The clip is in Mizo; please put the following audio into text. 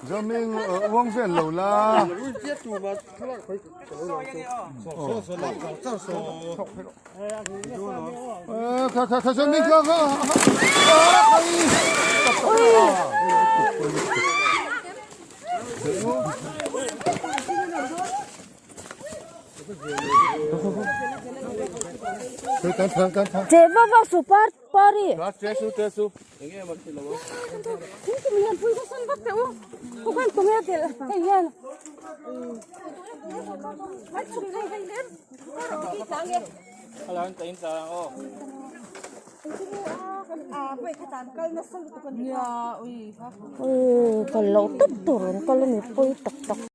Zawming uang vel lo la. Kha kha kha zawming kha kha. Che va va su par pari. Ui kal loh tawp tur an kal a ni pawi tak tak.